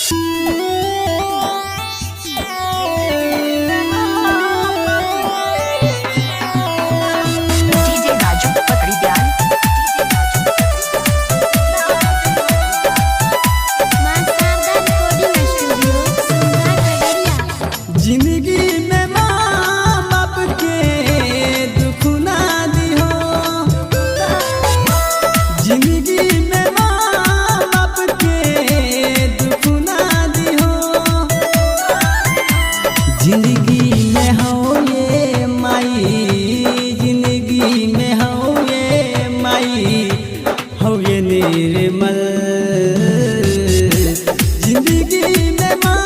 DJ Raju पकड़ी ध्यान। माँ शारदा रिकॉर्डिंग स्टूडियो, सुंदर खगड़िया। जिंदगी में माँ बाप के दुख ना दिहो, जिंदगी में माँ बाप के दुख ना दिहो। जिंदगी में हो ये माई, जिंदगी में हो ये माई, हो ये निर्मल। जिंदगी में माँ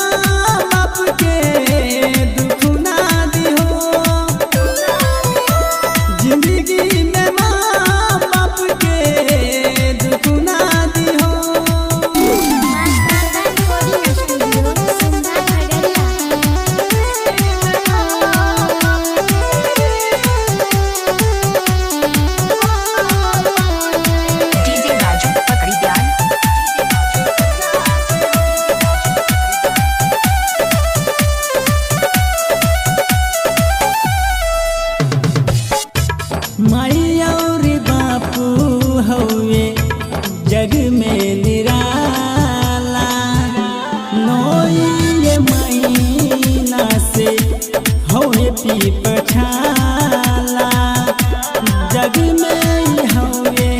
बाप के दुख ना दिहो, जिंदगी में माँ बाप के दुख ना दिहो। माँ शारदा रिकॉर्डिंग स्टूडियो, सुंदर खगड़िया। डीजे राजू पकड़ी ध्यान। माई और बापू हवे जग में निराला, नोई महीना से हवे पीप छाला। जग में हवे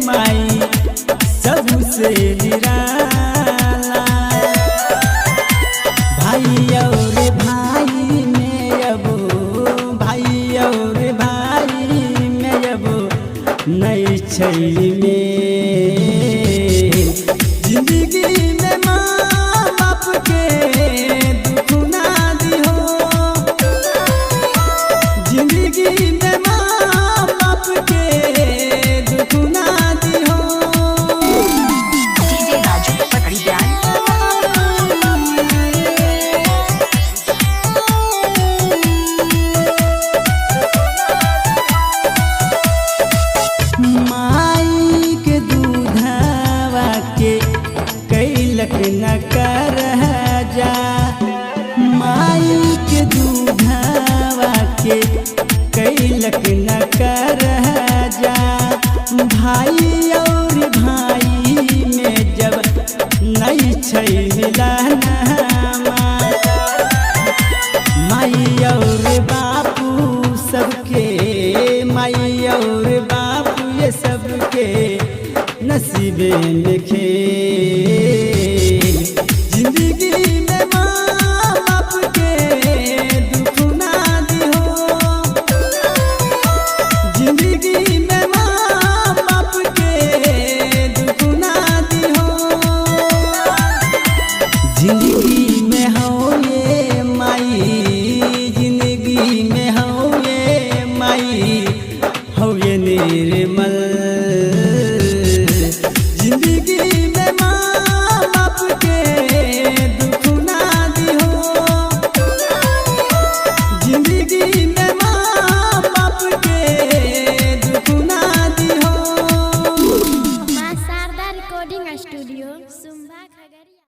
माई सबसे निराला। भाई और भाई में अब, भाई और भाई में अब नहीं छैली में। जिंदगी में माँ बाप के दुख ना दिहो, जिंदगी में माँ बाप के दुख ना दिहो। डीजे राजू पकड़ी ध्यान। माई के दूधवा के कैलक न कर जा, माई के दूधवा के कैलक न कर जा। भाई और भाई में जब नहीं छै मिलना, माई और बापू सबके, माई और बापू ये सबके नसीबे में खेल। जिंदगी में माँ बाप के दुख ना दिहो, जिंदगी में माँ बाप के दुख ना दिहो। जिंदगी में हो ये माई, जिंदगी में हो ये माई, हो ये निर्मल।